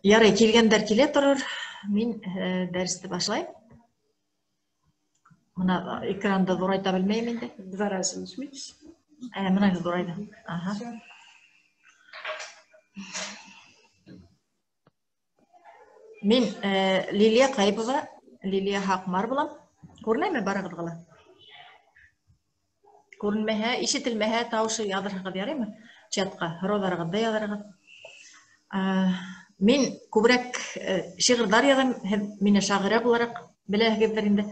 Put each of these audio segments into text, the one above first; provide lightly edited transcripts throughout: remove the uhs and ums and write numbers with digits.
Ярай, килгәндәр килә торор. Мин дәресте башлайым. Мына экранды ҙурайта белмәйем инде. Два раза нажмите. Мына ҙурайҙы. Ага. Мин Лилия Ҡәйепова, Лилия Һаҡмар булам. Күренәме барығыҙға ла? Күренмәһә, ишетелмәһә тауышы яҙырһығыҙ, яраймы? Чатҡа һорауҙарығыҙҙы яҙырығыҙ. Мин күберәк шиғырҙар яҙам, һеҙ мине шағирә булараҡ беләһегеҙҙер инде.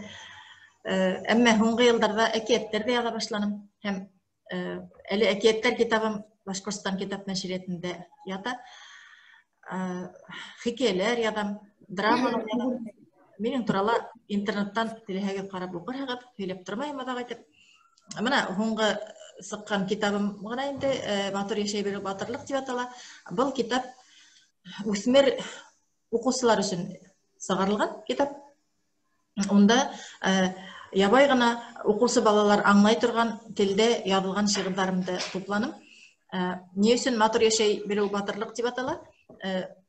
Әммә һуңғы йылдарҙа әкиәттәр ҙә яҙа башланым. Һәм әле әкиәттәр китабым Башҡортостан китап нәшриәтендә ята. Хикәйәләр яҙам, драмалар яҙам. Минең турала интернеттан теләһәгеҙ ҡарап уҡырһығыҙ, һөйләп тормайым аҙаҡ итеп. Мына һуңғы сыҡҡан китабым ғына инде, Матур йәшәй белеү батырлыҡ тип атала. Был китап үҫмер уҡыусылар өсөн сығарылған китап. Унда ябай ғына уҡыусы балалар аңлай торған телдә яҙылған шиғырҙарымды тупланым. Ни өсөн Матур йәшәй белеү батырлыҡ тип атала?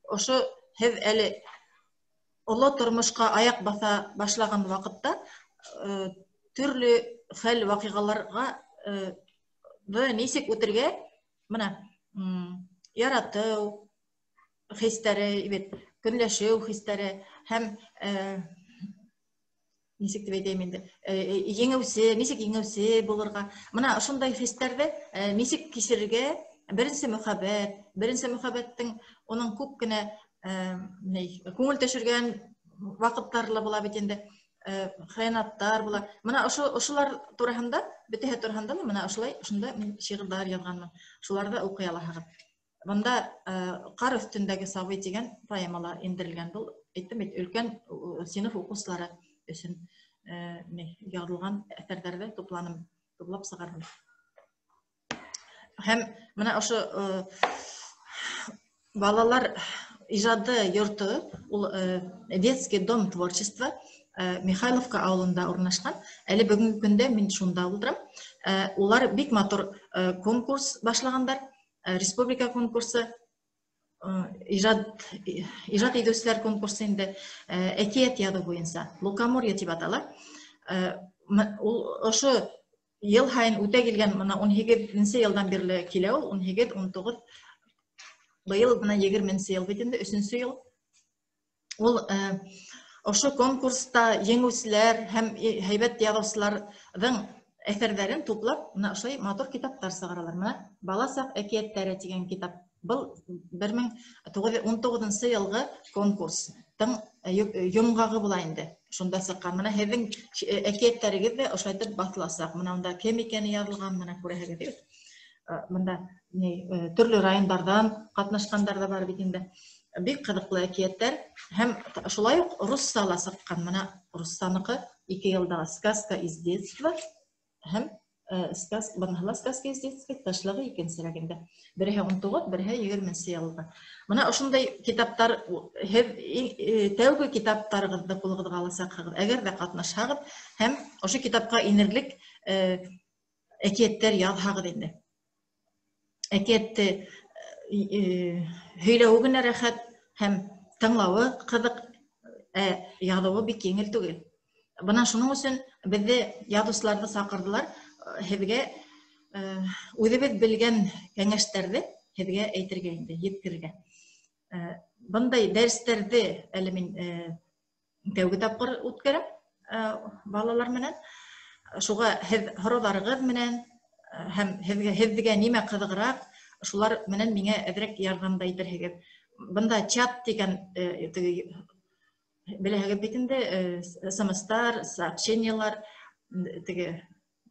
Ошо һеҙ әле оло тормошҡа аяҡ баҫа башлаған ваҡытта төрлө хәл ваҡиғаларға нисек үтергә, мына яратыу хистәре, бит, көнләшеү хистәре һәм нисек тип әйтәйем инде, еңеүсе, нисек еңеүсе булырға. Мына ошондай хистәрҙе нисек кисерергә, беренсе мөхәббәт, беренсе мөхәббәттең уның күп кенә күңел төшөргән ваҡыттары ла була бит инде, хыянаттар була. Мына ошолар тураһында, бөтәһе тураһында ла мына ошолай, ошонда мин шиғырҙар яҙғанмын. Шуларҙы уҡый алаһығыҙ. Бында Ҡар өҫтөндәге сабый тигән поэмала индерелгән. Был әйттем бит, өлкән синыф уҡыусылары өсөн яҙылған әҫәрҙәрҙе тупланым, туплап сығарҙым. Һәм мына ошо балалар ижады йорто, ул детский дом творчества Михайловка ауылында урынлашҡан. Әле бөгөнгө көндә мин шунда ултырам. Улар бик матур конкурс башлағандар. Республика конкурсы, ижад итеүселәр конкурсы инде, әкиәт яҙыу буйынса Лукоморье тип атала. Ул ошо йыл һайын үтә килгән, мына ун һигеҙенсе йылдан бирле килә ул, ун һигеҙ, ун туғыҙ, быйыл бына егерменсе йыл бит инде, өсөнсө йыл. Ул ошо конкурста еңеүселәр һәм һәйбәт яҙыусыларҙың әҫәрҙәрен туплап, мына ошолай матур китаптар сығаралар. Мына Бала саҡ әкиәттәре тигән китап. Был бер мең туғыҙ йөҙ ун туғыҙынсы йылғы конкурстың йомғағы була инде. Шунда сыҡҡан. Мына һеҙҙең әкиәттәрегеҙ ҙә ошолайтып баҫыласаҡ. Мына унда кем икәне яҙылған, мына күрәһегеҙ бит. Мында төрлө райондарҙан ҡатнашҡандар ҙа бар бит инде. Бик ҡыҙыҡлы әкиәттәр. Һәм шулай уҡ русса ла сыҡҡан. Мына руссаныҡы ике йылдағы Сказка из детства һәм быныһы ла Сказка из детства, ташлығы икенсерәк инде. Береһе ун туғыҙ, береһе егерменсе йылғы. Мына ошондай китаптар, һеҙ тәүге китаптарығыҙҙы ҡулығыҙға аласаҡһығыҙ, әгәр ҙә ҡатнашһағыҙ һәм ошо китапҡа инерлек әкиәттәр яҙһағыҙ инде. Әкиәтте һөйләүе генә рәхәт һәм тыңлауы ҡыҙыҡ, ә яҙыуы бик еңел түгел. Бына шуның өсөн беҙҙе яҙыусыларҙы саҡырҙылар, һеҙгә үҙебеҙ белгән кәңәштәрҙе һеҙгә әйтергә инде, еткерергә. Бындай дәрестәрҙе әле мин тәүге тапҡыр үткәрәм балалар менән. Шуға һеҙ һорауҙарығыҙ менән һәм һеҙгә нимә ҡыҙығыраҡ, шулар менән миңә әҙерәк ярҙам да итерһегеҙ. Бында чат тигән теге, беләһегеҙ бит инде, смстар, сообщениелар, теге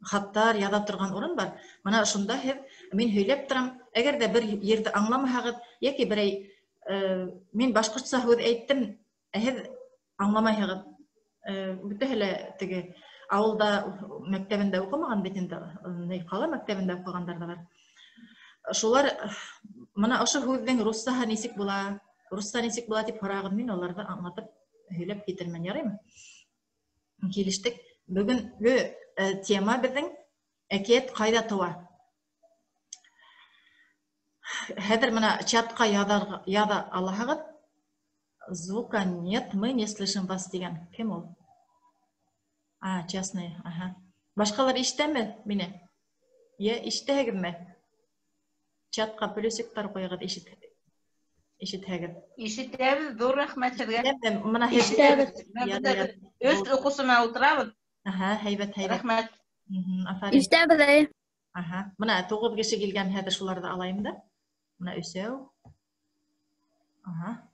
хаттар яҙа торған урын бар. Мына шунда һеҙ, мин һөйләп торам, әгәр ҙә бер ерҙе аңламаһағыҙ, йәки берәй мин башҡортса һүҙ әйттем, ә һеҙ аңламайһығыҙ. Бөтәһе лә теге ауылда мәктәбендә уҡымаған бит инде, ҡала мәктәбендә уҡығандар ҙа бар. Шулар мына ошо һүҙҙең руссаһы нисек була, русса нисек була тип һорағыҙ, мин уларҙы аңлатып һөйләп китермен, яраймы? Килештек. Бөгөнгө тема беҙҙең әкиәт ҡайҙа тыуа? Хәҙер мына чатҡа яҙа алаһығыҙ. Звука нет, мы не слышим вас тигән. Кем ул? А, частный, ага. Башҡалар ишетәме мине? Йә, ишетәһегеҙме? Чатҡа плюсиктар ҡуйығыҙ, ишетһәгеҙ. Ишетәбеҙ, ҙур рәхмәт һеҙгә. Бына Ишетәбеҙ. Өс уҡыусы менән ултырабыҙ. Аһа, һәйбәт, һәйбәт. Рәхмәт. Афарин. Ишетәбеҙ, әй. Аһа. Бына 9 кеше килгән, хәҙер шуларҙы алайым да. Бына өсәү. Аһа.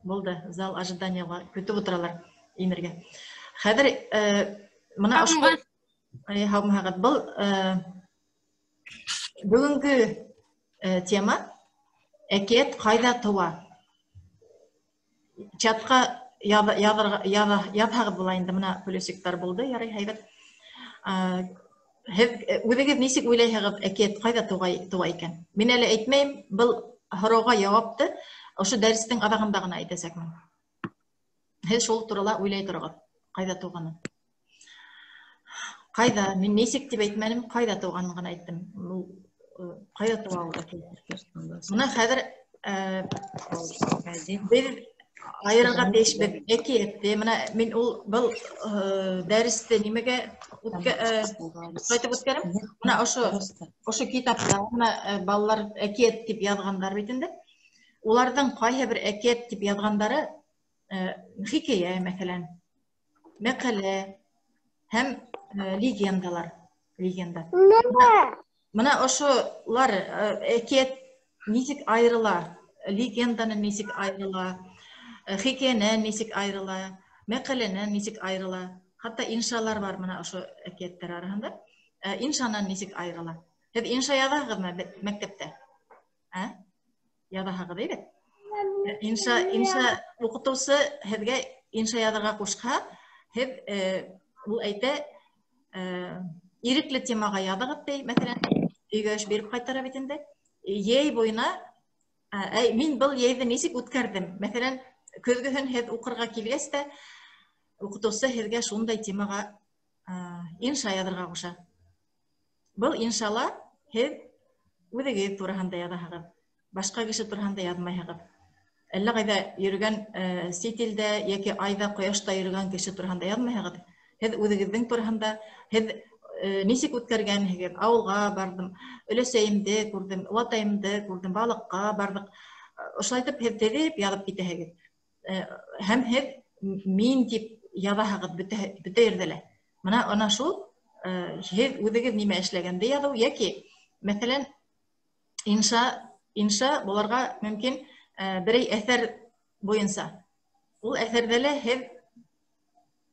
Булды, зал ожиданиеға көтөп ултыралар инергә. Хәҙер бына ошо һаумыһығыҙ. Был бөгөнгө тема әкиәт ҡайҙа тыуа? Чатҡа яҙһағыҙ була инде, бына плюсиктар булды, ярай, һәйбәт. Һеҙ үҙегеҙ нисек уйлайһығыҙ, әкиәт ҡайҙа тыуа икән? Мин әле әйтмәйем, был һорауға яуапты ошо дәрестең аҙағында ғына әйтәсәкмен. Һеҙ шул турала уйлай тороғоҙ, ҡайҙа тыуғанын. Ҡайҙа, мин нисек тип әйтмәнем, ҡайҙа тыуғанын ғына әйттем. Ул ҡайҙа тыуа ул әкиәт? Бына хәҙер беҙ айырырға тейешбеҙ әкиәтте. Бына мин ул был дәресте нимәгә ҡайтып үткәрәм? Бына ошо китапта бына балалар әкиәт тип яҙғандар бит инде. Уларҙың ҡайһы бер әкиәт тип яҙғандары хикәйә, мәҫәлән, мәҡәлә һәм легендалар, легенда. Бына ошолар әкиәт нисек айырыла, легенданан нисек айырыла, хикәйәнән нисек айырыла, мәҡәләнән нисек айырыла, хатта иншалар бар бына ошо әкиәттәр араһында. Иншанан нисек айырыла? Һеҙ инша яҙаһығыҙмы мәктәптә? Ә? Яҙаһығыҙ, әйбәт. Инша уҡытыусы һеҙгә инша яҙырға ҡушһа, һеҙ ул әйтә, ирекле темаға яҙығыҙ ти, мәҫәлән, өйгә эш биреп ҡайтара бит инде. Йәй буйына, мин был йәйҙе нисек үткәрҙем? Мәҫәлән, көҙгөһөн һеҙ уҡырға килгәс тә, уҡытыусы һеҙгә шундай темаға инша яҙырға ҡуша. Был иншала һеҙ үҙегеҙ тураһында яҙаһығыҙ, башҡа кеше тураһында яҙмайһығыҙ. Әллә ҡайҙа йөрөгән, сит илдә йәки айҙа, ҡояшта йөрөгән кеше тураһында яҙмайһығыҙ. Һеҙ үҙегеҙҙең тураһында, һеҙ нисек үткәргәнһегеҙ, ауылға барҙым, өләсәйемде күрҙем, олатайымды күрҙем, балыҡҡа барҙыҡ. Ошолайтып һеҙ теҙеп яҙып китәһегеҙ. Һәм һеҙ мин тип яҙаһығыҙ бөтә ерҙә лә. Бына ана шул, һеҙ үҙегеҙ нимә эшләгәнде яҙыу, йәки, мәҫәлән, инша булырға мөмкин, берәй әҫәр буйынса. Ул әҫәрҙә лә һеҙ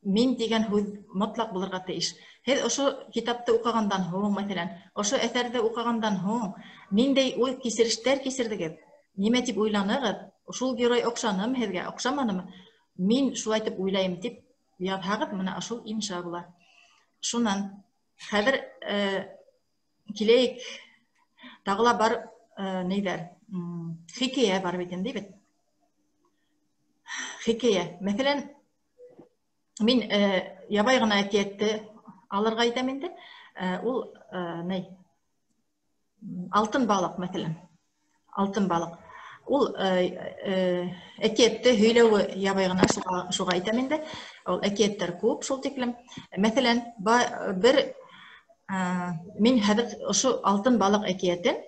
мин тигән һүҙ мотлаҡ булырға тейеш. Һеҙ ошо китапты уҡығандан һуң, мәҫәлән, ошо әҫәрҙе уҡығандан һуң ниндәй уй кисерештәр кисерҙегеҙ? Нимә тип уйланығыҙ? Шул герой оҡшанымы һеҙгә, оҡшаманымы? Мин шулай тип уйлайым тип яҙһағыҙ, бына ошол инша була. Шунан хәҙер киләйек, тағы ла бар нейҙәр, хикәйә бар бит инде, бит. Хикәйә. Мәҫәлән, мин ябай ғына әкиәтте алырға итәм инде. Ул ней? Алтын балыҡ, мәҫәлән. Алтын балыҡ. Ул әкиәтте һөйләүе ябай ғына шуға әйтәм инде. Ул әкиәттәр күп шул тиклем. Мәҫәлән, бер мин хәҙер ошо алтын балыҡ әкиәтен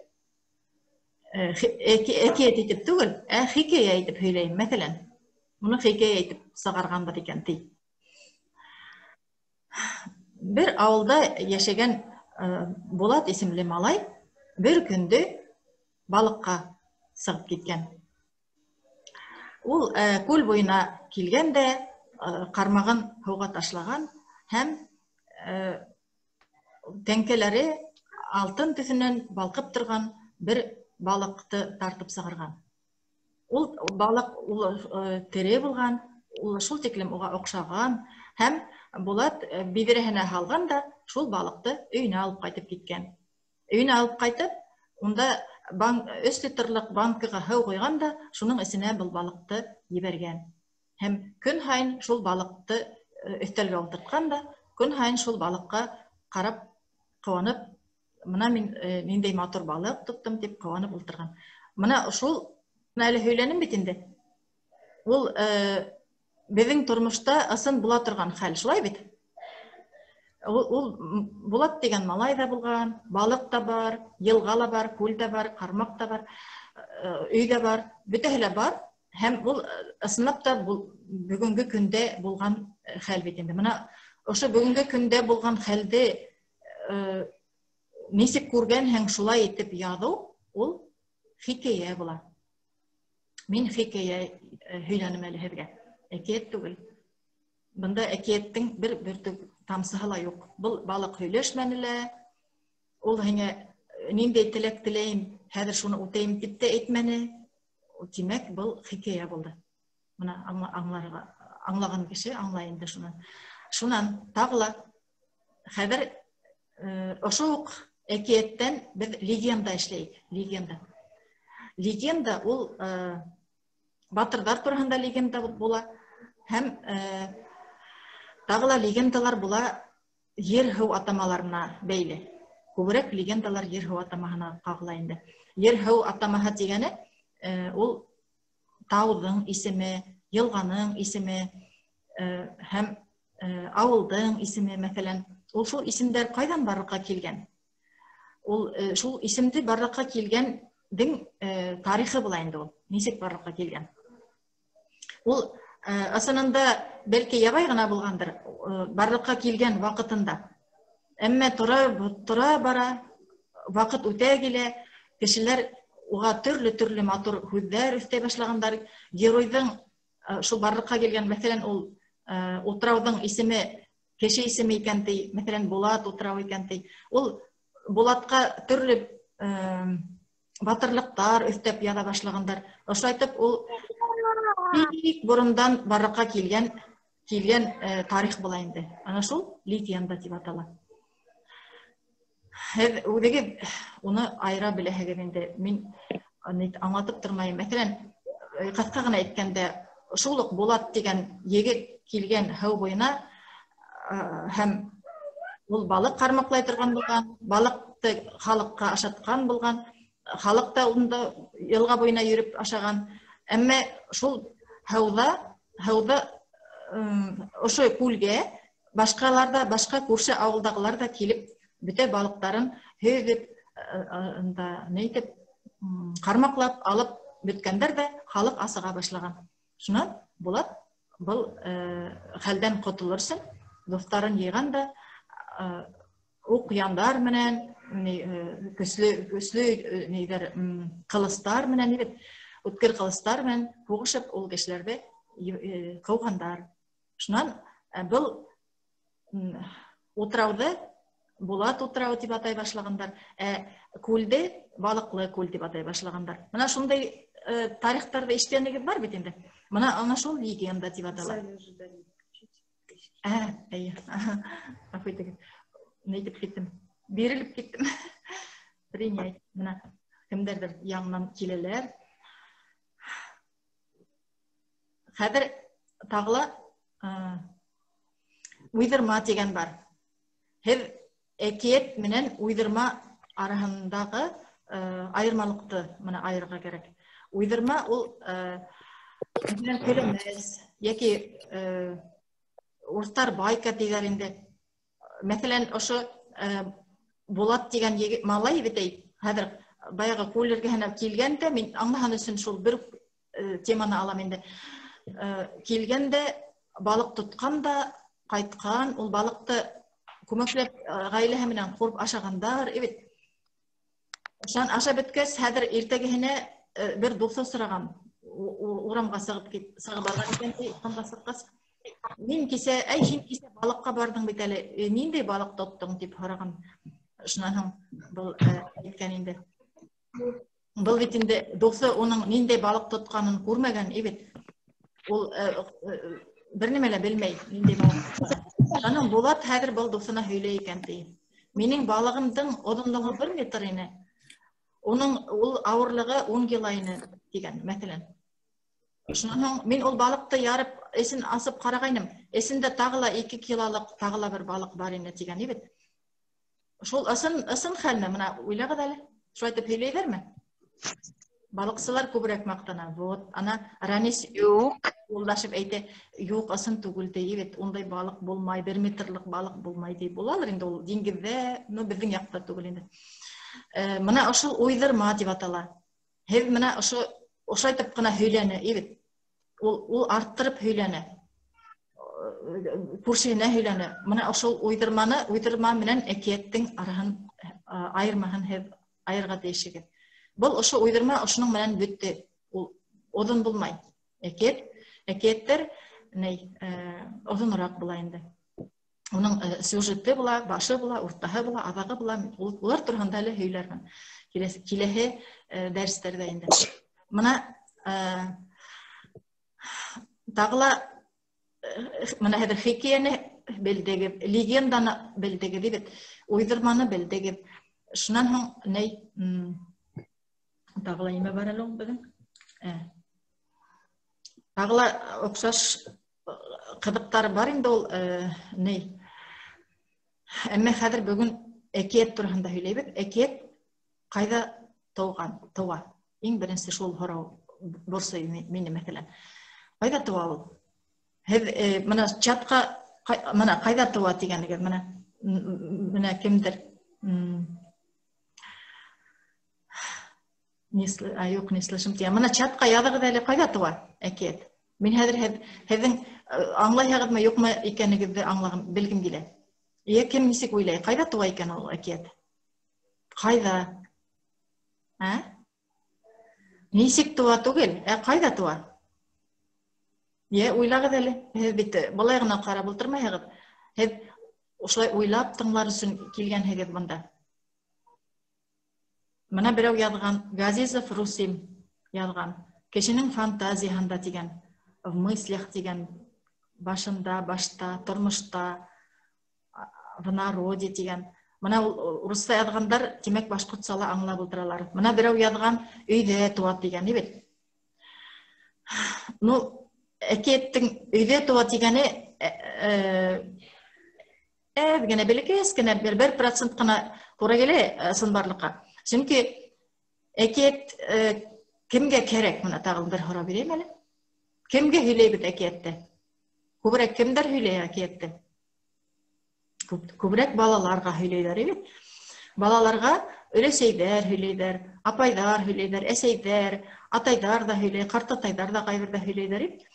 әкиәт итеп түгел, ә хикәйә итеп һөйләйем, мәҫәлән. Уны хикәйә итеп сығарғанбыҙ икән, ти. Бер ауылда йәшәгән Булат исемле малай бер көндө балыҡҡа сығып киткән. Ул күл буйына килгән дә, ҡармағын һыуға ташлаған һәм тәңкәләре алтын төҫөнән балҡып торған бер балыҡты тартып сығарған. Ул балыҡ ул тере булған, ул шул тиклем уға оҡшаған һәм Булат биҙрәһенә һалған да шул балыҡты өйөнә алып ҡайтып киткән. Өйөнә алып ҡайтып, унда 3 литрлыҡ банкаға һыу ҡуйған да шуның эсенә был балыҡты ебәргән. Һәм көн һайын шул балыҡты өҫтәлгә ултыртҡан да, көн һайын шул балыҡҡа ҡарап ҡыуанып, мына мин ниндәй матур балыҡ тоттом тип ҡыуанып ултырған. Мына шул, мына әле һөйләнем бит инде. Ул беҙҙең тормошта ысын була торған хәл, шулай бит? Ул Булат тигән малай ҙа булған, балыҡ та бар, йылға ла бар, күл дә бар, ҡармаҡ та бар, өй ҙә бар, бөтәһе лә бар. Һәм ул ысынлап та бөгөнгө көндә булған хәл бит инде. Бына ошо бөгөнгө көндә булған хәлде нисек күргәнһең, шулай итеп яҙыу, ул хикәйә була. Мин хикәйә һөйләнем әле һеҙгә. Әкиәт түгел. Бында әкиәттең бер бөртөк тамсыһы ла юҡ. Был балыҡ һөйләшмәне лә, ул һиңә ниндәй теләк теләйем, хәҙер шуны үтәйем тип тә әйтмәне. Тимәк, был хикәйә булды. Бына аңлаған кеше аңлай инде шуны. Шунан тағы ла хәҙер ошо уҡ әкиәттән беҙ легенда эшләйек. Легенда. Легенда ул батырҙар тураһында легенда була һәм тағы ла легендалар була ер-һыу атамаларына бәйле. Күберәк легендалар ер-һыу атамаһына ҡағыла инде. Ер-һыу атамаһы тигәне ул тауҙың исеме, йылғаның исеме һәм ауылдың исеме, мәҫәлән. Ул шул исемдәр ҡайҙан барлыҡҡа килгән? Ул шул исемде барлыҡҡа килгәндең тарихы була инде ул. Нисек барлыҡҡа килгән? Ул ысынында бәлки ябай ғына булғандыр, барлыҡҡа килгән ваҡытында. Әммә тора бара, ваҡыт үтә килә, кешеләр уға төрлө-төрлө матур һүҙҙәр өҫтәй башлағандар. Геройҙың шул барлыҡҡа килгән, мәҫәлән, ул утрауҙың исеме кеше исеме икән ти, мәҫәлән, Булат утрауы икән ти. Ул Булатҡа төрлө батырлыҡтар өҫтәп яҙа башлағандар. Ошолайтып ул бик борондан барлыҡҡа килгән тарих була инде. Ана шул легенда тип атала. Һеҙ үҙегеҙ уны айыра беләһегеҙ инде. Мин аңлатып тормайым. Мәҫәлән, ҡыҫҡа ғына әйткәндә, шул уҡ Булат тигән егет килгән һыу буйына һәм ул балыҡ ҡармаҡлай торған булған, балыҡты халыҡҡа ашатҡан булған, халыҡ та унда йылға буйына йөрөп ашаған. Әммә шул һыуҙа ошо күлгә башҡалар ҙа, башҡа күрше ауылдағылар ҙа килеп бөтә балыҡтарын һөҙөп, ында ни итеп, ҡармаҡлап алып бөткәндәр ҙә халыҡ асыға башлаған. Шунан Булат был хәлдән ҡотолор өсөн дуҫтарын йыйған да уҡ яндар менән, көслө нейҙәр, ҡылыстар менән, бит, үткер ҡылыстар менән һуғышып ул кешеләрҙе ҡыуғандар. Шунан был утрауҙы Булат утрауы тип атай башлағандар, ә күлде Балыҡлы күл тип атай башлағандар. Бына шундай тарихтарҙы ишеткәнегеҙ бар бит инде. Бына ана шул легенда тип атала. Әйе. Ғәфү итегеҙ. Ни итеп киттем? Бирелеп киттем. Принять. Бына кемдәрҙер яңынан киләләр. Хәҙер тағы ла уйҙырма тигән бар. Һеҙ әкиәт менән уйҙырма араһындағы айырмалыҡты бына айырырға кәрәк. Уйҙырма ул мәҫәлән, көлөмәс йәки урыҫтар байка тиҙәр инде. Мәҫәлән, ошо Булат тигән малай бит әй, хәҙер баяғы күл эргәһенә килгән дә, мин аңлаһан өсөн шул бер теманы алам инде. Килгән дә балыҡ тотҡан да ҡайтҡан, ул балыҡты күмәкләп ғаиләһе менән ҡурып ашағандар, бит. Шунан ашап бөткәс, хәҙер иртәгеһенә бер дуҫы осраған. Урамға сығып барған икән, урамға сыҡҡас, мин кисә, әй, һин кисә балыҡҡа барҙың бит әле, ниндәй балыҡ тоттоң тип һораған. Шунан һуң был әйткән инде. Был бит инде дуҫы уның ниндәй балыҡ тотҡанын күрмәгән, бит. Ул бер нәмә лә белмәй, ниндәй балыҡ тотҡанын. Шунан Булат хәҙер был дуҫына һөйләй икән, ти. Минең балығымдың оҙонлоғо 1 метр ине. Уның ул ауырлығы 10 кило ине, тигән, мәҫәлән. Шунан һуң мин ул балыҡты ярып, эсен асып ҡарағайным. Эсендә тағы ла 2 килолыҡ тағы ла бер балыҡ бар ине, тигән, бит. Шул ысын хәлме? Бына уйлағыҙ әле. Шулай итеп һөйләйҙәрме? Балыҡсылар күберәк маҡтана. Вот, ана Ранис Юҡ. Юлдашып әйтә, юҡ, ысын түгел ти, бит, ундай балыҡ булмай, 1 метрлыҡ балыҡ булмай ти. Булалыр инде ул диңгеҙҙә, но беҙҙең яҡта түгел инде. Мына ошол уйҙырма тип атала. Һеҙ мына ошо ошайтып ҡына һөйләне, бит. Ул арттырып һөйләне. Күршеһенә һөйләне. Мына ошол уйҙырманы, уйҙырма менән әкиәттең араһын, айырмаһын һеҙ айырға тейешһегеҙ. Был ошо уйҙырма ошоноң менән бөттө. Ул оҙон булмай. Әкиәттәр оҙонораҡ була инде. Уның сюжеты була, башы була, уртаһы була, аҙағы була. Улар тураһында әле һөйләрмен. Киләһе дәрестәрҙә инде. Мына тағы ла, мына хәҙер хикәйәне белдегеҙ, легенданы белдегеҙ, бит, уйҙырманы белдегеҙ. Шунан һуң тағы ла нимә бар әле ул беҙҙең? Тағы ла оҡшаш ҡыҙыҡтар бар инде ул, ней. Әммә хәҙер бөгөн әкиәт тураһында һөйләйбеҙ. Әкиәт ҡайҙа тыуған, тыуа? Иң беренсе шул һорау борсой мине, мәҫәлән. Ҡайҙа тыуа ул? Һеҙ мына чатҡа, мына ҡайҙа тыуа тигәнегеҙ, мына кемдер, не юҡ, не слышим тигән. Мына чатҡа яҙығыҙ әле, ҡайҙа тыуа әкиәт? Мин хәҙер һеҙҙең аңлайһығыҙмы, юҡмы икәнегеҙҙе аңлағым, белгем килә. Йә кем нисек уйлай, ҡайҙа тыуа икән ул әкиәт? Ҡайҙа? Ә? Нисек тыуа түгел, ә ҡайҙа тыуа? Йә, уйлағыҙ әле. Һеҙ бит былай ғына ҡарап ултырмайһығыҙ. Һеҙ ошолай уйлап тыңлар өсөн килгәнһегеҙ бында. Мына берәү яҙған, Газизов Русим яҙған. Кешенең фантазияһында тигән, в мыслях тигән, башында, башта, тормошта, в народе тигән. Мына ул урыҫса яҙғандар, тимәк, башҡортса ла аңлап ултыралар. Мына берәү яҙған, өйҙә тыуа тигән, бит. Ну, әкиәттең өйҙә тыуа тигәне әҙ генә, бәләкәс кенә, бер процент ҡына тура килә ысынбарлыҡҡа. Сөнки әкиәт кемгә кәрәк? Мына тағы бер һорау бирәйем әле. Кемгә һөйләйбеҙ әкиәтте? Күберәк кемдәр һөйләй әкиәтте? Күберәк балаларға һөйләйҙәр, бит. Балаларға өләсәйҙәр һөйләйҙәр, апайҙар һөйләйҙәр, әсәйҙәр, атайҙар ҙа һөйләй, ҡартатайҙар ҙа ҡайберҙә һөйләйҙәр, бит.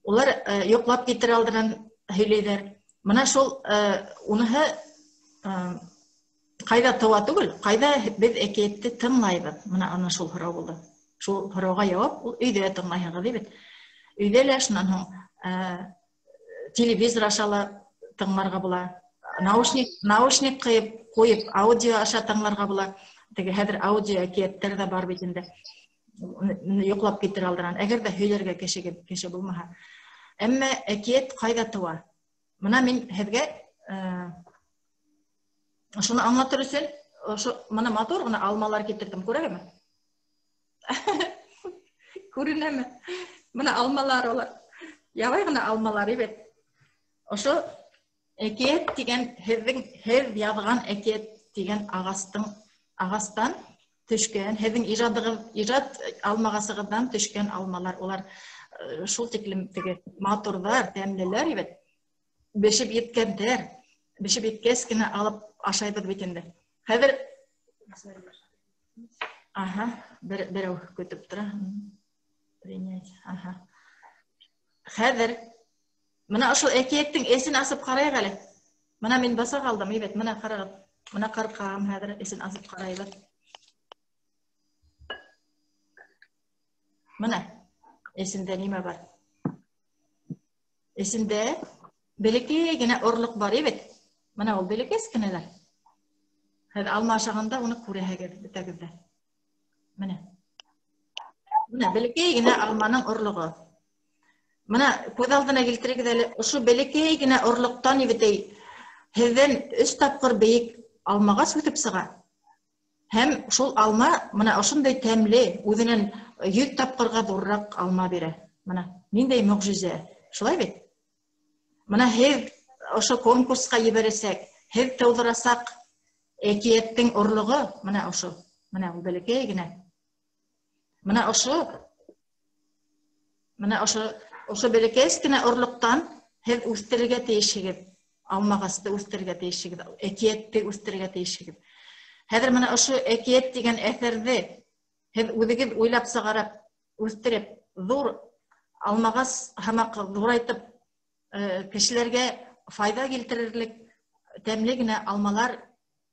Улар йоҡлап китер алдынан һөйләйҙәр. Мына шул уныһы ҡайҙа тыуа түгел, ҡайҙа беҙ әкиәтте тыңлайбыҙ. Мына ана шул һорау булды. Шул һорауға яуап ул өйҙә тыңлайһығыҙ, бит. Өйҙә лә шунан һуң телевизор аша ла тыңларға була. Наушник ҡуйып аудио аша тыңларға була. Теге хәҙер аудио әкиәттәр ҙә бар бит инде. Йоҡлап китер алдынан. Әгәр ҙә һөйләргә кеше булмаһа. Әммә әкиәт ҡайҙа тыуа? Мына мин һеҙгә шуны аңлатыр өсөн ошо мына матур ғына алмалар килтерҙем, күрәһегеҙме? Күренәме? Мына алмалар улар. Ябай ғына алмалар, бит. Ошо әкиәт тигән һеҙ яҙған әкиәт тигән ағастан төшкән, һеҙҙең ижад алмағасығыҙҙан төшкән алмалар. Улар шул тиклем теге матурҙар, тәмлеләр, бит. Бешеп еткәндәр, бешеп еткәс кенә алып ашайбыҙ бит инде. Хәҙер Аһа, берәү көтөп тора. Принять. Аһа. Хәҙер мына ошол әкиәттең эсен асып ҡарайыҡ әле. Мына мин баса ҡалдым, бит, мына ҡарағыҙ. Мына ҡырҡам хәҙер эсен асып ҡарайбыҙ. Мына эсендә нимә бар? Эсендә бәләкәй генә орлоҡ бар, бит. Мына ул бәләкәс кенәләр. Һеҙ алма ашағанда уны күрәһегеҙ бөтәгеҙ ҙә. Мына. Мына бәләкәй генә алманың орлоғо. Мына күҙ алдына килтерегеҙ әле, ошо бәләкәй генә орлоҡтан ибетәй һеҙҙән 3 тапҡыр бейек алмағас үҫеп сыға. Һәм шул алма мына ошондай тәмле, үҙенән 100 тапҡырға ҙурыраҡ алма бирә. Мына ниндәй мөғжизә. Шулай бит? Мына һеҙ ошо конкурсҡа ебәрәсәк, һеҙ тыуҙырасаҡ әкиәттең орлоғо мына ошо, мына ул бәләкәй генә. Мына ошо бәләкәс кенә орлоҡтан һеҙ үҫтерергә тейешһегеҙ. Алмағасты үҫтерергә тейешһегеҙ, әкиәтте үҫтерергә тейешһегеҙ. Хәҙер мына ошо әкиәт тигән әҫәрҙе һеҙ үҙегеҙ уйлап сығарып, үҫтереп, ҙур алмағас һымаҡ ҙурайтып, кешеләргә файҙа килтерерлек тәмле генә алмалар,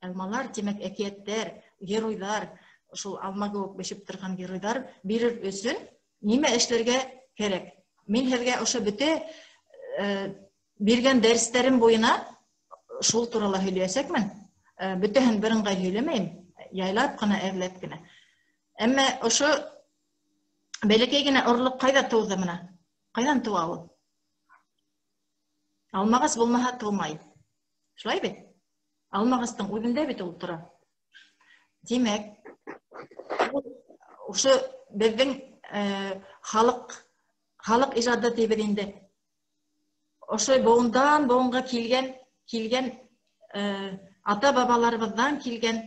алмалар тимәк әкиәттәр, геройҙар, шул алма кеүек бешеп торған геройҙар бирер өсөн нимә эшләргә кәрәк? Мин һеҙгә ошо бөтә биргән дәрестәрем буйына шул турала һөйләйәсәкмен. Бөтәһен бер ыңғай һөйләмәйем, яйлап ҡына, әҙләп кенә. Әммә ошо бәләкәй генә орлоҡ ҡайҙа тыуҙы мына? Ҡайҙан тыуа ул? Алмағас булмаһа тыумай. Шулай бит? Алмағастың үҙендә бит ул тора. Тимәк, ошо беҙҙең халыҡ ижады тибеҙ инде. Ошо быуындан быуынға килгән ата-бабаларыбыҙҙан килгән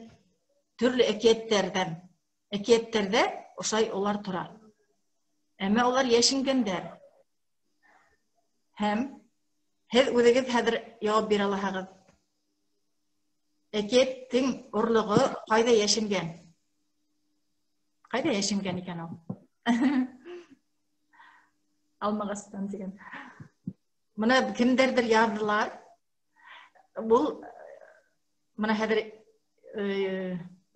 төрлө әкиәттәрҙән. Әкиәттәрҙә ошай улар тора. Әммә улар йәшенгәндәр. Һәм һеҙ үҙегеҙ хәҙер яуап бирә алаһығыҙ. Әкиәттең орлоғо ҡайҙа йәшенгән? Ҡайҙа йәшенгән икән ул? Алмағастан тигән. Мына кемдәрҙер яҙҙылар. Был мына хәҙер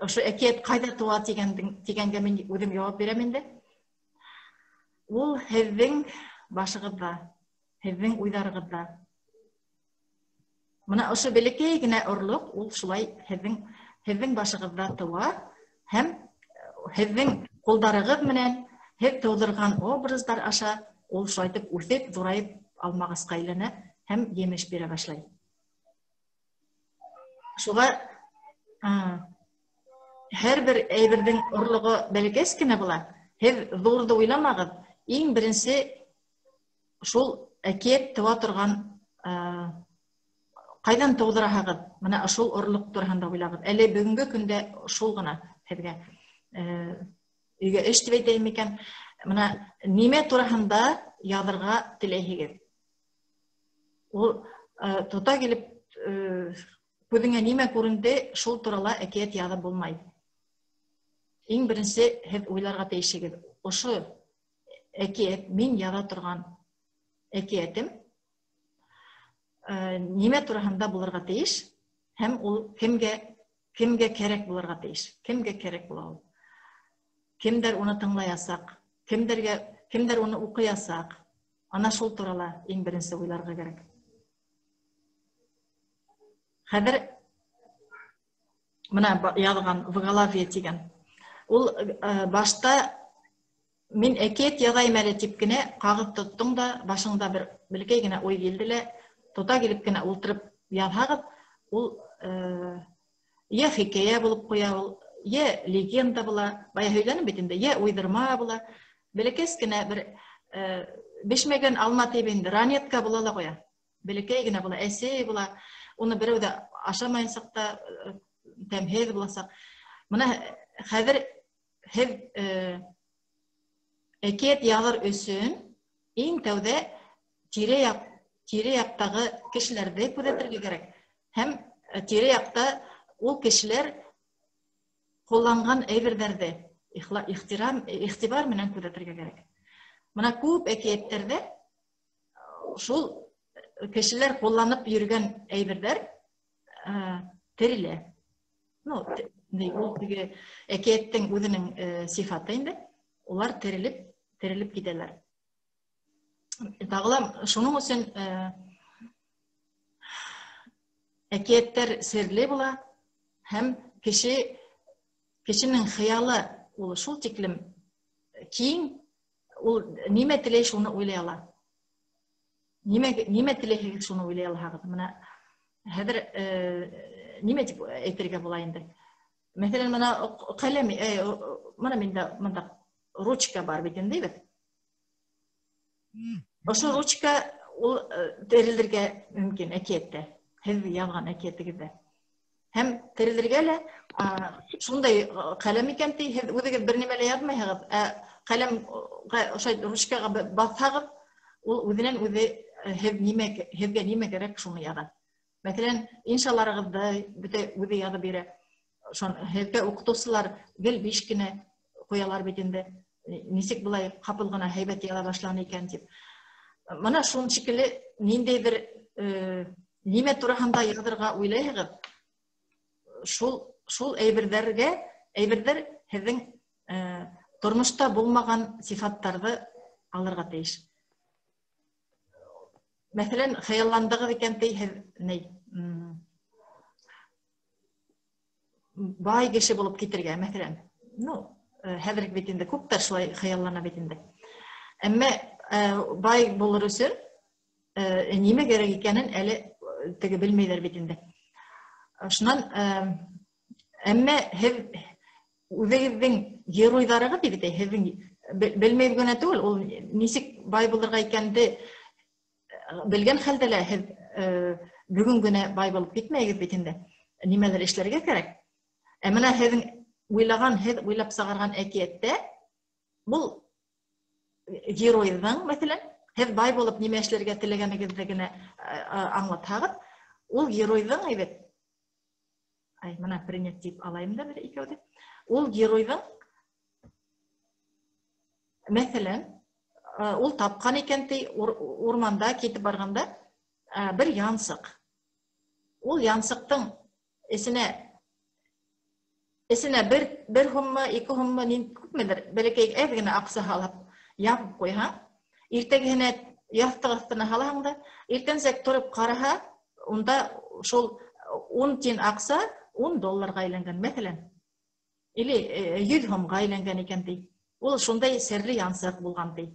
ошо әкиәт ҡайҙа тыуа тигәнгә мин үҙем яуап бирәм инде. Ул һеҙҙең башығыҙҙа, һеҙҙең уйҙарығыҙҙа. Мына ошо бәләкәй генә орлоҡ ул шулай һеҙҙең башығыҙҙа тыуа һәм һеҙҙең ҡулдарығыҙ менән һеҙ тыуҙырған образдар аша ул шулай итеп үҫеп, ҙурайып алмағасҡа әйләнә һәм емеш бирә башлай. Шуға һәр бер әйберҙең орлоғо бәләкәс кенә була. Һеҙ ҙурҙы уйламағыҙ. Иң беренсе шул әкиәт тыуа торған, ҡайҙан тыуҙыраһығыҙ? Мына шул орлоҡ тураһында уйлағыҙ. Әле бөгөнгө көндә шул ғына һеҙгә өйгә эш тип әйтәйем микән? Мына нимә тураһында яҙырға теләйһегеҙ? Ул тота килеп күҙеңә нимә күренде, шул турала әкиәт яҙып булмай. Иң беренсе һеҙ уйларға тейешһегеҙ. Ошо әкиәт, мин яҙа торған әкиәтем нимә тураһында булырға тейеш һәм ул кемгә кәрәк булырға тейеш? Кемгә кәрәк була ул? Кемдәр уны тыңлаясаҡ? Кемдәр уны уҡыясаҡ? Ана шул турала иң беренсе уйларға кәрәк. Хәҙер мына яҙған в голове тигән. Ул башта мин әкиәт яҙайым әле тип кенә ҡағыҙ тоттоң да, башыңда бер бәләкәй генә уй килде лә, тота килеп кенә ултырып яҙһағыҙ, ул йә хикәйә булып ҡуя ул, йә легенда була, бая һөйләнем бит инде, йә уйҙырма була. Бәләкәс кенә бер бешмәгән алма тип инде, ранетка була ла ҡуя. Бәләкәй генә була, әсе була. Уны берәү ҙә ашамайынсаҡ та тәмһеҙ буласаҡ. Мына хәҙер һеҙ әкиәт яҙыр өсөн иң тәүҙә тирә-яҡтағы кешеләрҙе күҙәтергә кәрәк. Һәм тирә-яҡта ул кешеләр ҡулланған әйберҙәрҙе иғтибар менән күҙәтергә кәрәк. Мына күп әкиәттәрҙә шул кешеләр ҡулланып йөрөгән әйберҙәр терелә. Ну, ул теге әкиәттең үҙенең сифаты инде. Улар терелеп китәләр. Тағы ла шуның өсөн әкиәттәр серле була һәм кешенең хыялы ул шул тиклем киң, ул нимә теләй шуны уйлай ала. Нимә теләйһегеҙ шуны уйлай алаһығыҙ. Мына хәҙер нимә тип әйтергә була инде? Мәҫәлән, мына ҡәләм, мына миндә мында ручка бар бит инде бит. Ошо ручка ул терелергә мөмкин әкиәттә. Һеҙ яҙған әкиәтегеҙҙә. Һәм терелергә лә, Шундай ҡәләм икән ти, һеҙ үҙегеҙ бер нимә лә яҙмайһығыҙ, ә ҡәләмгә ошо ручкаға баҫһағыҙ, ул үҙенән үҙе һеҙ нимә, һеҙгә нимә кәрәк, шуны яҙа. Мәҫәлән, иншаларығыҙҙы бөтә үҙе яҙып бирә. Һеҙгә уҡытыусылар гел 5 кенә ҡуялар бит инде. Нисек былай ҡапыл ғына һәйбәт яҙа башланы икән тип. Мына шуның шикелле ниндәйҙер нимә тураһында яҙырға уйлайһығыҙ, шул әйберҙәр һеҙҙең тормошта булмаған сифаттарҙы алырға тейеш. Мәҫәлән, хыялландығыҙ икән ти, һеҙ бай кеше булып китергә, мәҫәлән. Хәҙер бит инде күптәр шулай хыяллана бит инде. Әммә бай булыр өсөн нимә кәрәк икәнен әле теге белмәйҙәр бит инде. Шунан әммә һеҙ үҙегеҙҙең геройҙарығыҙ бит, һеҙҙең белмәй генә түгел, ул нисек бай булырға икәнде белгән хәлдә лә һеҙ бөгөн генә бай булып китмәйегеҙ бит инде. Нимәлер эшләргә кәрәк. Ә мына һеҙҙең уйлаған, һеҙ уйлап сығарған әкиәттә был геройҙың, мәҫәлән, һеҙ бай булып нимә эшләргә теләгәнегеҙҙе генә аңлатһағыҙ, ул геройҙың әйбәт. Ай, мына принять тип алайым да бер икәүҙе. Ул геройҙың, мәҫәлән, ул тапҡан икән ти, урманда китеп барғанда бер янсыҡ. Ул янсыҡтың эсенә бер һуммы, 2 һуммы, күпмелер, бәләкәй әҙ генә аҡса һалып ябып ҡуйһаң, иртәгеһенә яҫтыҡ аҫтына һалаһың да, иртәнсәк тороп ҡараһа, унда шул 10 тин аҡса 10 долларға әйләнгән, мәҫәлән. Или 100 һумға әйләнгән икән ти. Ул шундай серле янсыҡ булған ти.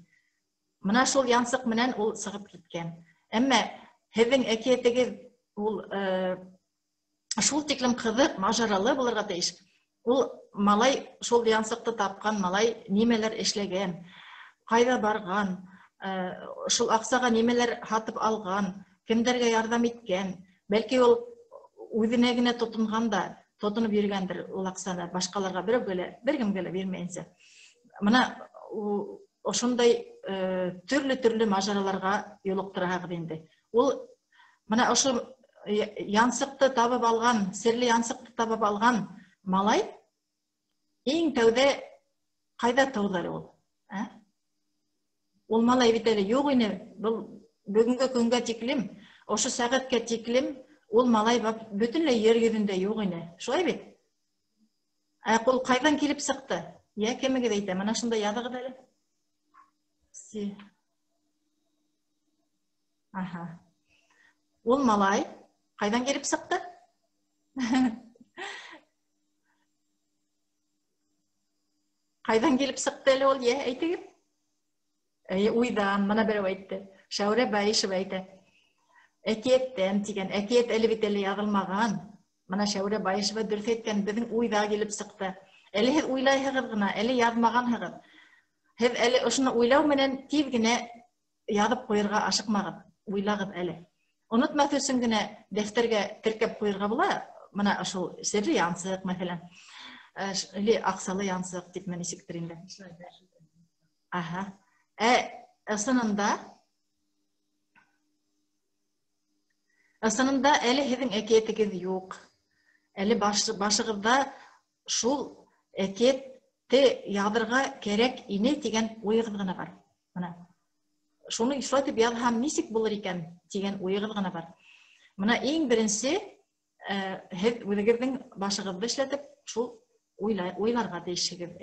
Мына шул янсыҡ менән ул сығып киткән. Әммә һеҙҙең әкиәтегеҙ ул шул тиклем ҡыҙыҡ, мажаралы булырға тейеш. Ул малай, шул янсыҡты тапҡан малай нимәләр эшләгән, ҡайҙа барған, шул аҡсаға нимәләр һатып алған, кемдәргә ярҙам иткән. Бәлки ул үҙенә генә тотонған да, тотоноп йөрөгәндер ул аҡсаны, башҡаларға берәүгә лә, бер кемгә лә бирмәйенсә. Мына ошондай төрлө-төрлө мажараларға юлыҡтыраһығыҙ инде. Ул мына ошо янсыҡты табып алған, серле янсыҡты табып алған малай иң тәүҙә ҡайҙа тыуҙы әле ул? Ә? Ул малай бит әле юҡ ине. Был бөгөнгө көнгә тиклем, ошо сәғәткә тиклем ул малай бөтөнләй ер йөҙөндә юҡ ине. Шулай бит? Ә ул ҡайҙан килеп сыҡты? Йә, кемегеҙ әйтә? Мына шунда яҙығыҙ әле. Аха. Ул малай ҡайҙан килеп сыҡты? Ҡайҙан килеп сыҡты әле ул? Йә, әйтегеҙ. Әй, уйҙан, мына берәү әйтте. Шәүрә Баишева әйтә. Әкиәттән тигән. Әкиәт әле бит әле яҙылмаған. Мына Шәүрә Баишева дөрөҫ әйткән, беҙҙең уйҙа килеп сыҡты. Әле һеҙ уйлайһығыҙ ғына, әле яҙмағанһығыҙ. Һеҙ әле ошоно уйлау менән тиҙ генә яҙып ҡуйырға ашыҡмағыҙ, уйлағыҙ әле. Онотмаҫ өсөн генә дәфтәргә теркәп ҡуйырға була. Мына ошол серле янсыҡ, мәҫәлән. Или аҡсалы янсыҡ тип мен нисектер инде. Аһа. Ысынында әле һеҙҙең әкиәтегеҙ юҡ. Әле башығыҙҙа шул әкиәтте яҙырға кәрәк ине тигән уйығыҙ ғына бар. Мына шуны шулай итеп яҙһам нисек булыр икән тигән уйығыҙ ғына бар. Мына иң беренсе һеҙ үҙегеҙҙең башығыҙҙы эшләтеп шул уйларға тейешһегеҙ,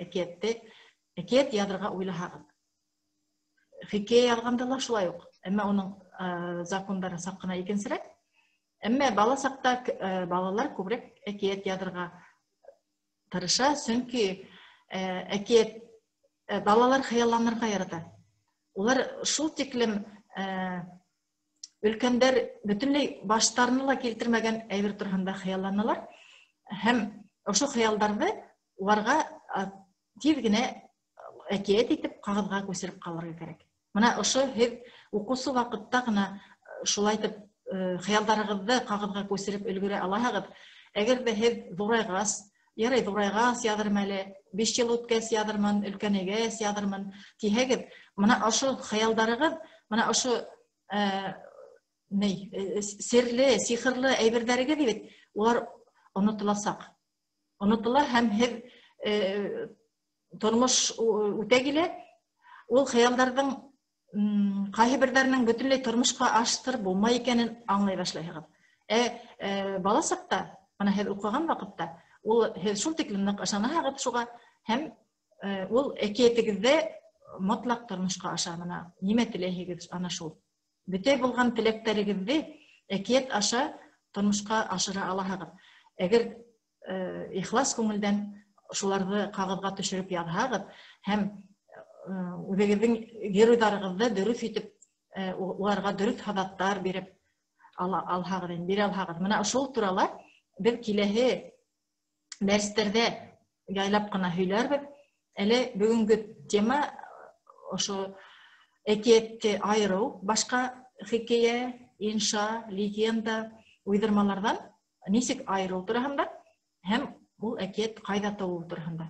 әкиәт яҙырға уйлаһағыҙ. Хикәйә яҙғанда ла шулай уҡ, әммә уның закондары саҡ ҡына икенсерәк. Әммә бала саҡта балалар күберәк әкиәт яҙырға тырыша, сөнки әкиәт балалар хыялланырға ярата. Улар шул тиклем өлкәндәр бөтөнләй баштарына ла килтермәгән әйбер тураһында хыялланалар һәм ошо хыялдарҙы уларға тиҙ генә әкиәт итеп ҡағыҙға күсереп ҡалырға кәрәк. Мына ошо һеҙ уҡыусы ваҡытта ғына шулай итеп хыялдарығыҙҙы ҡағыҙға күсереп өлгөрә алаһығыҙ. Әгәр ҙә һеҙ ҙурайғас, Ярай, ҙурайғас яҙырмын әле, 5 йыл үткәс яҙырмын, өлкәнәйгәс яҙырмын тиһәгеҙ, мына ошо хыялдарығыҙ, мына ошо серле, сихырлы әйберҙәрегеҙ бит, улар онотоласаҡ. Онотола һәм һеҙ тормош үтә килә, ул хыялдарҙың ҡайһы берҙәренең бөтөнләй тормошҡа аштырып булмай икәнен аңлай башлайһығыҙ. Бала саҡта, мына һеҙ уҡыған ваҡытта, ул һеҙ шул тиклем ныҡ ышанаһығыҙ шуға, һәм ул әкиәтегеҙҙә мотлаҡ тормошҡа аша. Мына нимә теләйһегеҙ, ана шул. Бөтә булған теләктәрегеҙҙе әкиәт аша тормошҡа ашыра алаһығыҙ. Әгәр ихлас күңелдән шуларҙы ҡағыҙға төшөрөп яҙһағыҙ һәм үҙегеҙҙең геройҙарығыҙҙы дөрөҫ итеп, уларға дөрөҫ һаҙаттар биреп алһағыҙ, бирә алһағыҙ. Мына шул турала беҙ киләһе дәрестәрҙә яйлап ҡына һөйләрбеҙ. Әле бөгөнгө тема ошо әкиәтте айырыу, башҡа хикәйә, инша, легенда, уйҙырмаларҙан нисек айырыу тураһында һәм ул әкиәт ҡайҙа тыуыу тураһында.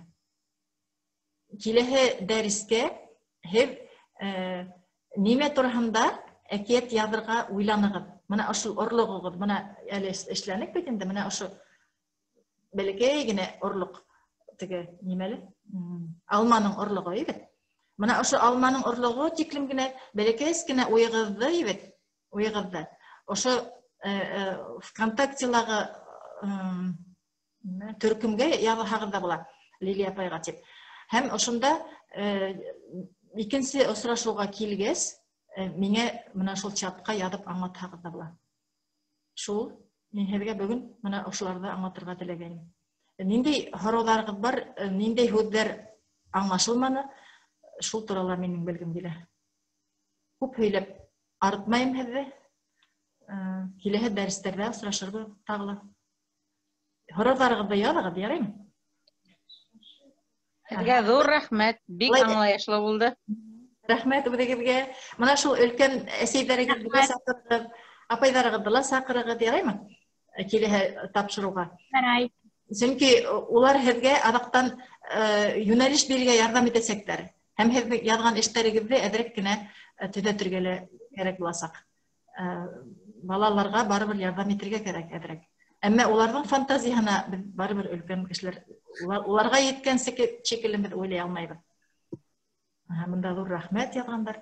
Киләһе дәрескә һеҙ нимә тураһында әкиәт яҙырға уйланығыҙ. Мына ошо орлоғоғоҙ, мына әле эшләнек бит инде, мына ошо бәләкәй генә орлоҡ, теге нимәле? Алманың орлоғо бит. Мына ошо алманың орлоғо тиклем генә бәләкәс кенә уйығыҙҙы бит, уйығыҙҙы. Ошо ВКонтактелағы төркөмгә яҙһағыҙ ҙа була, Лилия апайға тип. Һәм ошонда икенсе осрашыуға килгәс, миңә мына шул чатҡа яҙып аңлатһағыҙ ҙа була. Шул, мин һеҙгә бөгөн мына ошоларҙы аңлатырға теләгәйнем. Ниндәй һорауҙарығыҙ бар, ниндәй һүҙҙәр аңлашылманы, шул турала минең белгем килә. Күп һөйләп арытмайым һеҙҙе. Киләһе дәрестәрҙә осрашырбыҙ тағы ла. Һорауҙарығыҙҙы яҙығыҙ, яраймы? Һеҙгә ҙур рәхмәт, бик аңлайышлы булды. Рәхмәт үҙегеҙгә. Мына шул өлкән әсәйҙәрегеҙҙе лә саҡырығыҙ, апайҙарығыҙҙы ла саҡырығыҙ, яраймы? Киләһе тапшырыуға. Ярай. Сөнки улар һеҙгә аҙаҡтан йүнәлеш бирергә ярҙам итәсәктәр. Һәм һеҙҙең яҙған эштәрегеҙҙе әҙерәк кенә төҙәтергә лә кәрәк буласаҡ. Балаларға барыбер ярҙам итергә кәрәк әҙерәк. Әммә уларҙың фантазияһына беҙ барыбер өлкән кешеләр, уларға еткән шикелле беҙ уйлай алмайбыҙ. Мында ҙур рәхмәт яҙғандар.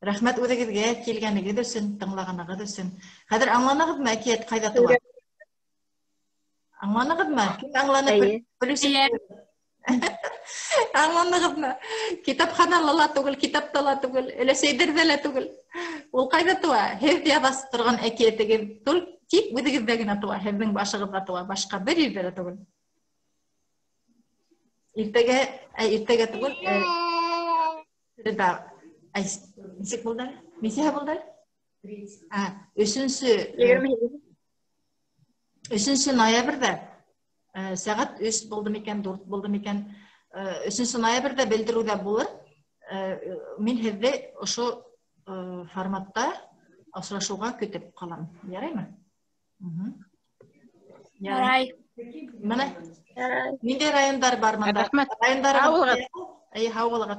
Рәхмәт үҙегеҙгә килгәнегеҙ өсөн, тыңлағанығыҙ өсөн. Хәҙер аңланығыҙмы әкиәт ҡайҙа тыуа? Аңланығыҙмы? Кем аңланы? Аңланығыҙмы? Китапханала ла түгел, китапта ла түгел, өләсәйҙәрҙә лә түгел. Ул ҡайҙа тыуа? Һеҙ яҙа торған әкиәтегеҙ тик үҙегеҙҙә генә тыуа, һеҙҙең башығыҙҙа тыуа, башҡа бер ерҙә лә түгел. Иртәгә, иртәгә түгел, нисек булды әле? Нисәһе булды әле? 3 ноябрҙә сәғәт 3 булды микән, 4 булды микән? 3 ноябрҙә белдереүҙә булыр. Мин һеҙҙе ошо форматта осрашыуға көтөп ҡалам. Яраймы? Ярай. Мына ниндәй райондар бар мында? Рәхмәт. Райондар. Әй, һау булығыҙ.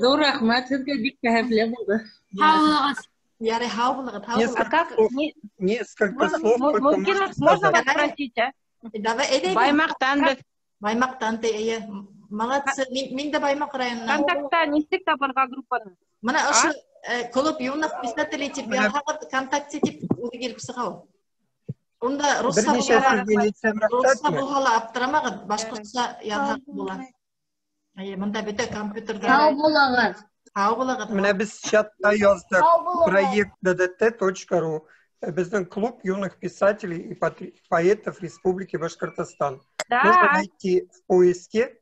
Ҙур рәхмәт һеҙгә, бик кәйефле булды. Һау булығыҙ. Ярай, һау булығыҙ, һау булығыҙ. Несколько слов только можно вас спросить, а? Давай, әйҙә. Баймаҡтан беҙ. Баймаҡтан, эйе. Молодцы. Мин дә Баймаҡ районынан. Контактта нисек табырға группаны? Мына ошо клуб юных писателей тип яҙһағыҙ, ВКонтакте тип үҙе килеп сыға ул. Унда русса булһа ла аптырамағыҙ, башҡортса яҙһағыҙ була. Эйе, мында бөтә компьютерҙа. Һау булығыҙ. Һау булығыҙ. Мына беҙ чатта яҙҙыҡ проект ddt.ru. Беҙҙең клуб юных писателей и поэтов Республики Башкортостан. Да. Можно найти в поиске,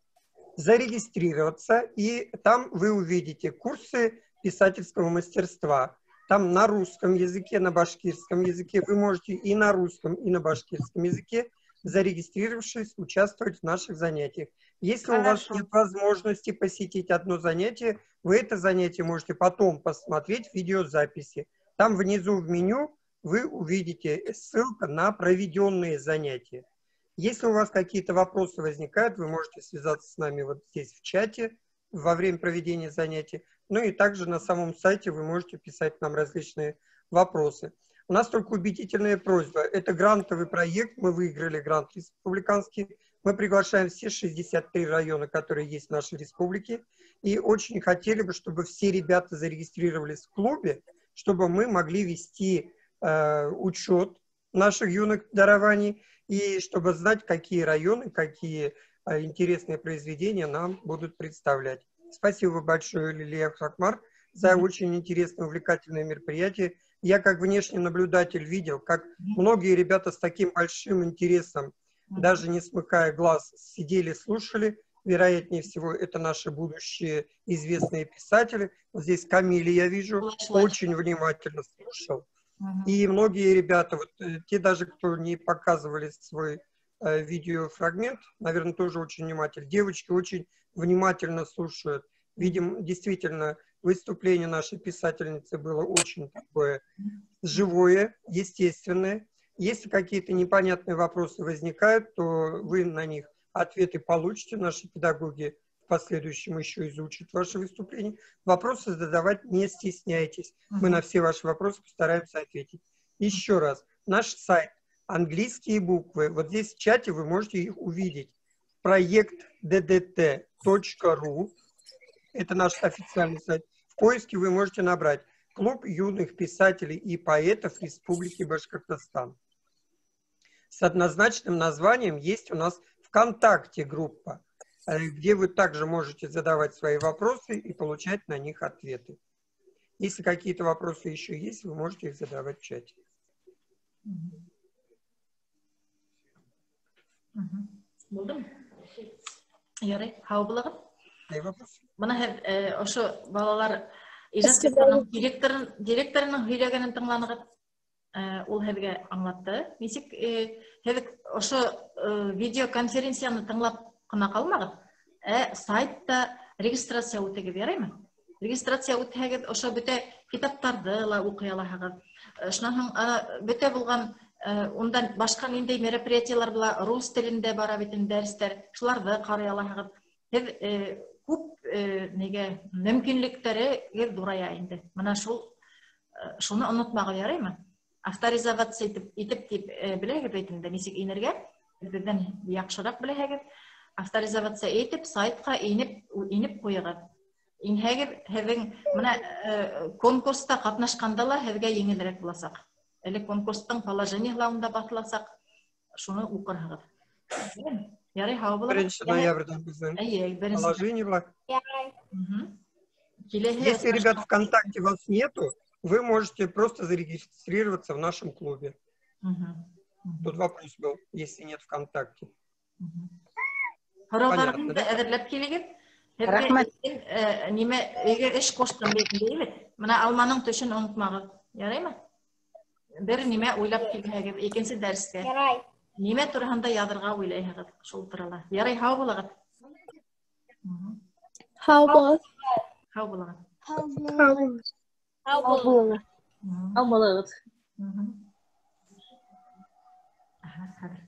зарегистрироваться, и там вы увидите курсы писательского мастерства. Там на русском языке, на башкирском языке. Вы можете и на русском, и на башкирском языке, зарегистрировавшись, участвовать в наших занятиях. Если у вас нет возможности посетить одно занятие, вы это занятие можете потом посмотреть в видеозаписи. Там внизу в меню вы увидите ссылку на проведенные занятия. Если у вас какие-то вопросы возникают, вы можете связаться с нами вот здесь в чате во время проведения занятий. Ну и также на самом сайте вы можете писать нам различные вопросы. У нас только убедительная просьба. Это грантовый проект, мы выиграли грант республиканский. Мы приглашаем все 63 района, которые есть в нашей республике. И очень хотели бы, чтобы все ребята зарегистрировались в клубе, чтобы мы могли вести учет наших юных дарований и чтобы знать, какие районы, какие интересные произведения нам будут представлять. Спасибо большое, Лилия Хакмар, за очень интересное, увлекательное мероприятие. Я, как внешний наблюдатель, видел, как многие ребята с таким большим интересом, даже не смыкая глаз, сидели, слушали. Вероятнее всего, это наши будущие известные писатели. Вот здесь Камиль, я вижу, очень внимательно слушал. И многие ребята, вот те даже, кто не показывали свой видеофрагмент, наверное, тоже очень внимательно. Девочки очень внимательно слушают. Видим, действительно, выступление нашей писательницы было очень такое живое, естественное. Если какие-то непонятные вопросы возникают, то вы на них ответы получите. Наши педагоги в последующем еще изучат ваше выступление. Вопросы задавать не стесняйтесь. Мы на все ваши вопросы постараемся ответить. Еще раз, наш сайт, английские буквы, вот здесь в чате вы можете их увидеть. Проект ddt.ru, это наш официальный сайт. В поиске вы можете набрать «Клуб юных писателей и поэтов Республики Башкортостан». С однозначным названием есть у нас ВКонтакте группа, где вы также можете задавать свои вопросы и получать на них ответы. Если какие-то вопросы еще есть, вы можете их задавать в чате. Булдым. Ярай, һау булығыҙ. Бына һеҙ ошо балалар ижад йортоноң директорының һөйләгәнен тыңланығыҙ. Ул һеҙгә аңлатты. Нисек һеҙ ошо видеоконференцияны тыңлап ҡына ҡалмағыҙ, сайтта регистрация үтегеҙ, яраймы? Регистрация үтһәгеҙ, ошо бөтә китаптарҙы ла уҡый алаһығыҙ. Шунан һуң бөтә булған ундан башҡа ниндәй мероприятиелар була, рус телендә бара бит инде дәрестәр, шуларҙы ҡарай алаһығыҙ. Һеҙ күп нигә мөмкинлектәрегеҙ ҙурая инде. Бына шуны онотмағыҙ, яраймы? Авторизоваться итеп тип беләһегеҙ бит инде, нисек инергә, беҙҙән яҡшыраҡ беләһегеҙ. Авторизоваться итеп сайтҡа инеп ҡуйығыҙ. Инһәгеҙ, һеҙҙең бына конкурста ҡатнашҡанда ла һеҙгә еңелерәк буласаҡ. Әле конкурстың положениелары унда баҫыласаҡ, шуны уҡырһығыҙ. Ярай, һау булығыҙ. 1 ноябрҙә беҙҙең положение була. Если, ребят, ВКонтакте вас нету, вы можете просто зарегистрироваться в нашем клубе. Тут вопрос был, если нет ВКонтакте. Һорауҙарығыҙҙы әҙерләп килегеҙ. Рәхмәт. Нимә, өйгә эш ҡуштым бит, бит. Бына алманың төшөн онотмағыҙ. Яраймы? Бер нимә уйлап килһәгеҙ, икенсе дәрескә. Ярай. Нимә тураһында яҙырға уйлайһығыҙ шул турала. Ярай, һау булығыҙ. Һау булығыҙ. Һау булығыҙ. Һау булығыҙ. Һау булығыҙ. Һау булығыҙ. Аһа, хәҙер.